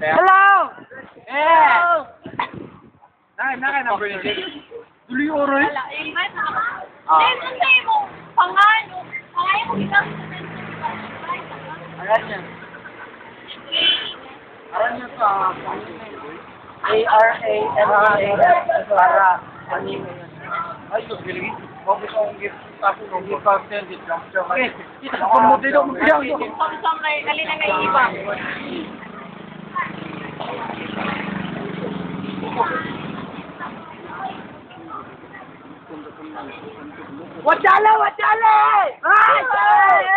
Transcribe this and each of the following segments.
Hello! Eh! Nakay number ni Jake. Tuloy oro eh. Wala. Eh, ah. Then, kung sa'yo mo, pangano, pangano mo kita. Aran niya. Aran niya sa A-R-A-M-A-S para anime. Ay, sus, galing. Focus on gift. Tapos, gift content, gift content. Kita ko mo dito, magbilang yun. Samsam na yun, alin na naiiba. Wachala! Wachala! Ay!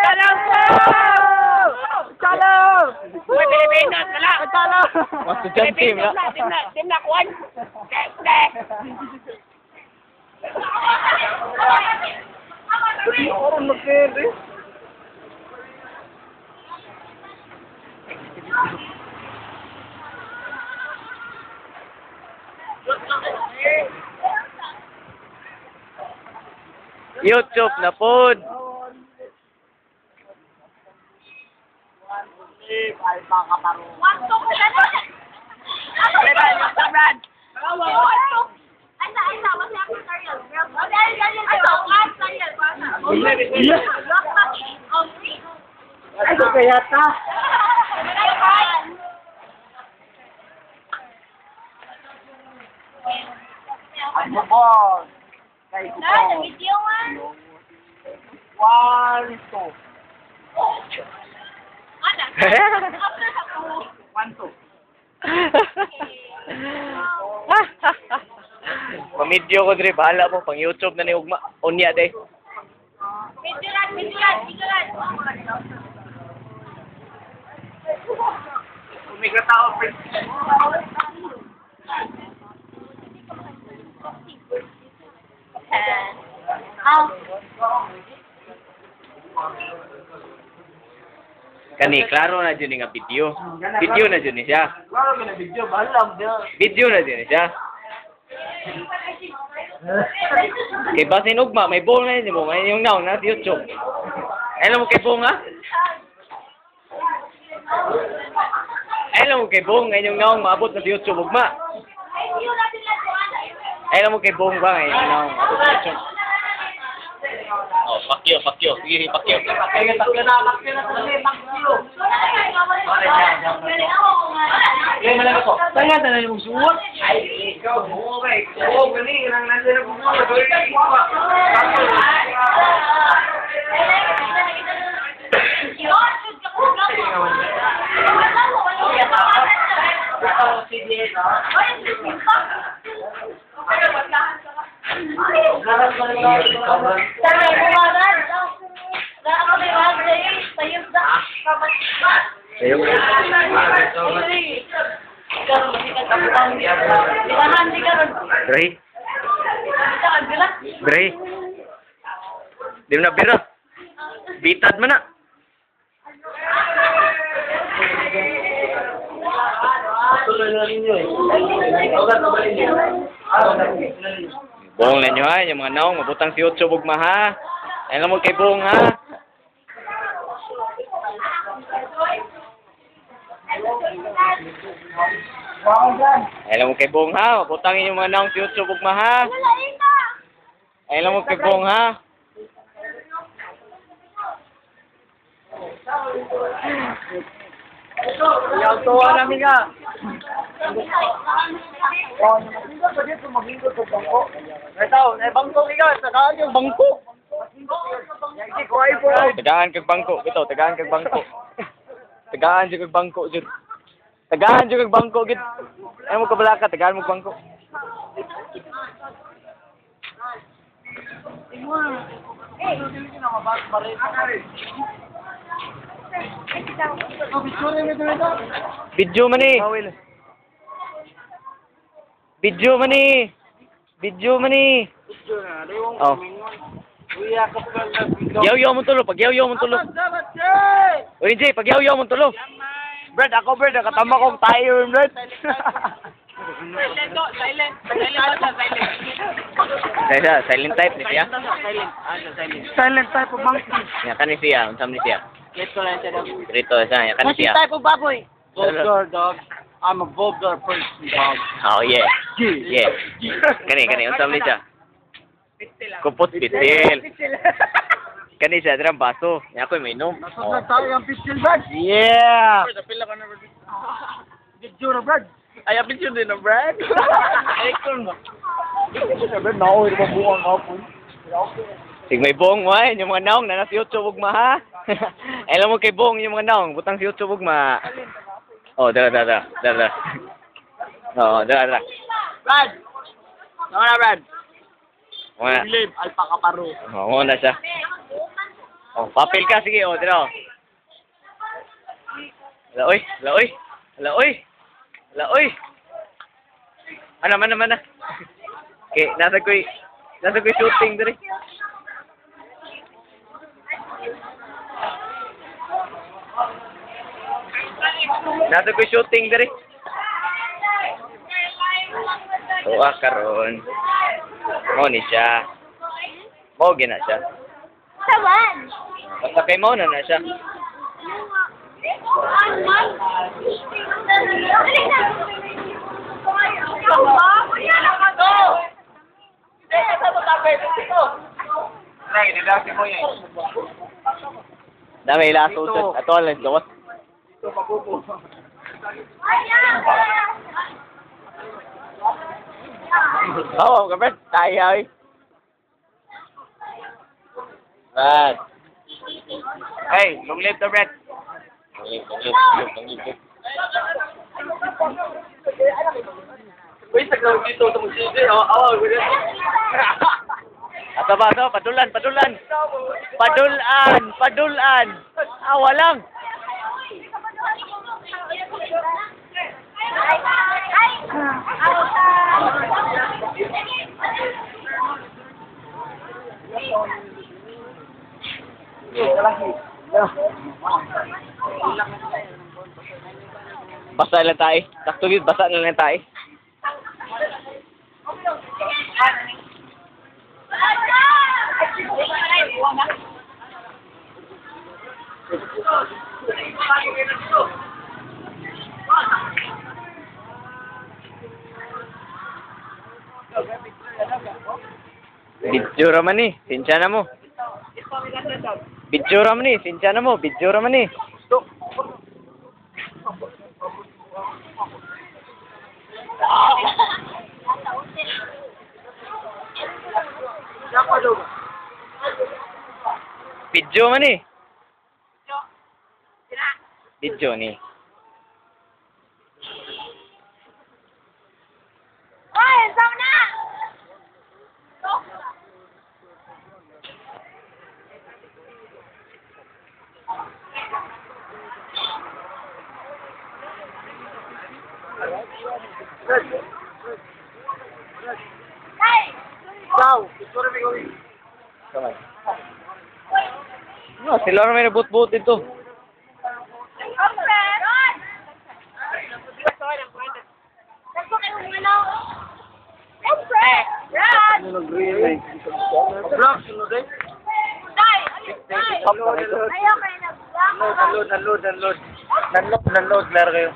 Chalo! Chalo! Uy, Pilipinas, wala! Chalo! Estudyante, wala. Team na, team na, kuwan! Tek, tek! Tuloy oro magkere. YouTube na pod. One, two, three. Brad. One, two. Asa, asa, what's your tutorial? Asa, one, tutorial. Ay, kaya ta. Ano ba? Kay Na, video man. 1, 2. Ana. After sa ko. 1, 2. Mamidyo ko dre, bahala mo pang YouTube na ni ugma. Unya day. Video lang, video lang, video lang. Umiga tao, friend. Ah. Kani klaro na jud ni nga video. Video na jud ni siya. Klaro ka na video, bahala mo. Video na jud ni siya. Kay basin ugma may buong na yun mo, may yung now na sa YouTube. Alam mo kay buong ha? Alam mo kay buong ngayon yung naong maabot na sa YouTube ugma. Ay, video natin lang ko, ana. Alam mo kay buong ba ngayon yung naong maabot sa YouTube. Oh, pakyo, pakyo. Sige, pakyo. Pakyo na, pakyo na, pakyo. Kaya malamig ko. Tanga na yung suot. Ay, ikaw, buo ba? Oo, gani, nang nandiyan na buo. Sayo. Dre. Dre. Di mo na bira. Bitad man na. Buong na nyo ha, yung mga naong, mabutang si YouTube ugma ha. Alam mo kay buong ha. Alam mo kay buong ha, mabutang yung mga naong si YouTube ugma ha. Alam mo kay buong ha. Yaw to, namin ka. Oh, hindi pa dito maghingkot sa bangko. Ay tao, ay bangko ikaw, tagaan yung bangko. Tagaan kag bangko, bitaw, tagaan kag bangko. Tagaan jud kag bangko jud. Tagaan jud kag bangko gid. Ay mo kabala ka, tagaan mo bangko. Video man eh. Video man eh. Video man eh. Oh. Yaw-yaw mo tulo, pag yaw-yaw mo tulo. Uy, Jay, pag yaw-yaw mo tulo. Brad, ako Brad, nakatama kong tayo, Brad. Silent, silent. Silent, silent. Siya, silent type ni siya. Silent. Ano, silent. Silent type of monkey. Ya kani siya, unsa man ni siya? Let's go lang siya daw. Rito siya, ya kani What's siya. type of baboy? Vulgar dog. I'm a vulgar person dog. Oh yeah. Yeah. Kani kani unsa man ni siya? Kupot bitil. Kani siya dirang baso. Ya ako may inom. Oh. Tayo ang pistol bag. Yeah. Did you na Brad? Ay, apil yun din na Brad. Ay, ba? Brad, naoy ba buang hapon? Sig may buong mo ay, yung mga naong na nasa YouTube ug ma ha. Alam mo kay buong yung mga naong, butang si YouTube ug ma. Oh, dara dara dara. Oh, dara dara. Brad! Nawa na Brad. Mga Live alpaka paro. Oh, mo na siya. Oh, papel ka sige, oh, dira. Ala oy, ala oy. Ala oy. Ala oy. Ano man naman na. Okay, nasa ko'y shooting diri. Nasa ko'y shooting diri. Oh, karon. Mo ni siya. Mo gina siya. Sawan. Basta kay mo na na siya. Dami ilaso sa ato lang gawas. Oo, kapit tayo ay. Brad. Hey, long live the Brad. Long live, long live, long live, long live. Uy, sa dito sa magsisi. Oh, oh, Ato ba, ato, padulan, padulan. Padulan, padulan. Awa lang. Basa lang tayo. Sakto yun, basa na lang tayo. Video raman ni, sinsya na mo. Video raman ni, sinsya na mo, video raman ni. Video man eh. Video ni. Ay, sauna! Ciao. Picture mi gawin. Kamay. No, sila may nabut-but dito. Block sunod eh. Load, load, load, load. Load, load, klaro kayo.